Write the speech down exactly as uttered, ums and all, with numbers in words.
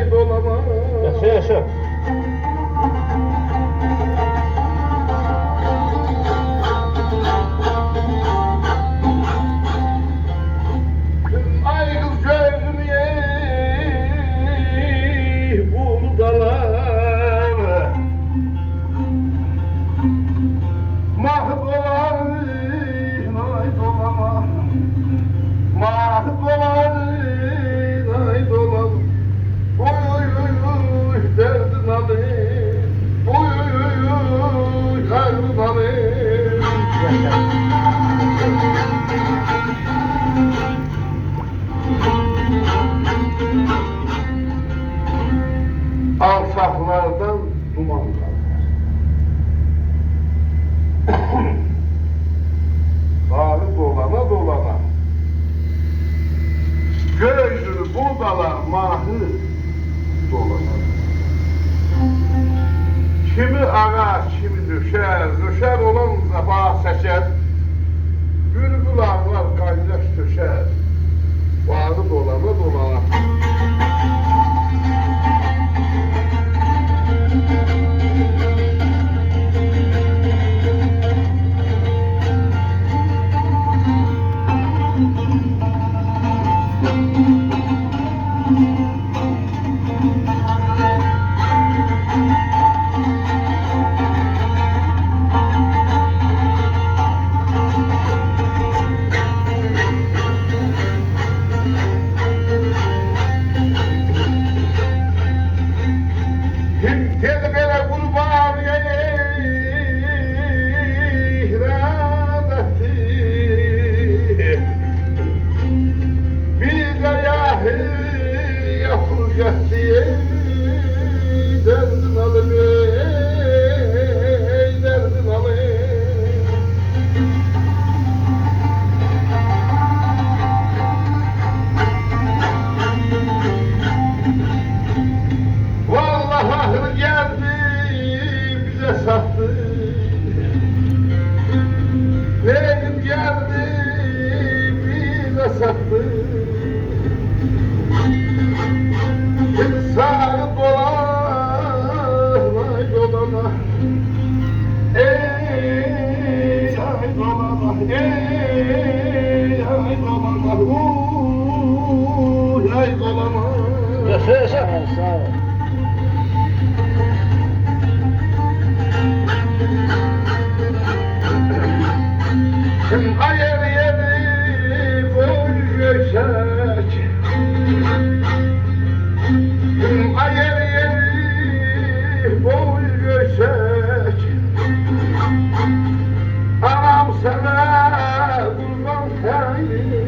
دولانار. یاشا، یاشا. آی قیز گؤزومو یئییب بولودالار. ماهی دولانیر، آی دولانار. ماهی دولانیر، آی دولانار. اوی، اوی، اوی، اوی، دردین آلیم. اوی، اوی، اوی، اوی، دردین آلیم. آلچاقلاردان دومان قالخار. باغی دولانا دولانا، گؤی اوزونو بولودالار، ماهی دولانار. کیمی آغاج کیمی دؤشر، دؤشر اولانجا باغ چکر. بولبول آغلار، قایناش دؤشر. باغی دولانا دولانا. هیم دئدی بئله قوربان، ای، رحمتی. بیر ده یاخی یاپیل گتدی، ای، دردین آلیم، ای، دردین آلیم. والله آخیر گلدی، بیزه چاتدی. نئیلیم گلدی، بیزه چاتدی. ساغی دولان، آی دولان، آی. ای، آی دولان، آی. ای، آی دولان، آی. اوی، آی دولان، آی. یاشا، یاشا. ساغ اول. آی ائل یئری بوی گؤیسک، آی ائل یئری بوی گؤیسک، آنام سنه قوربان سنین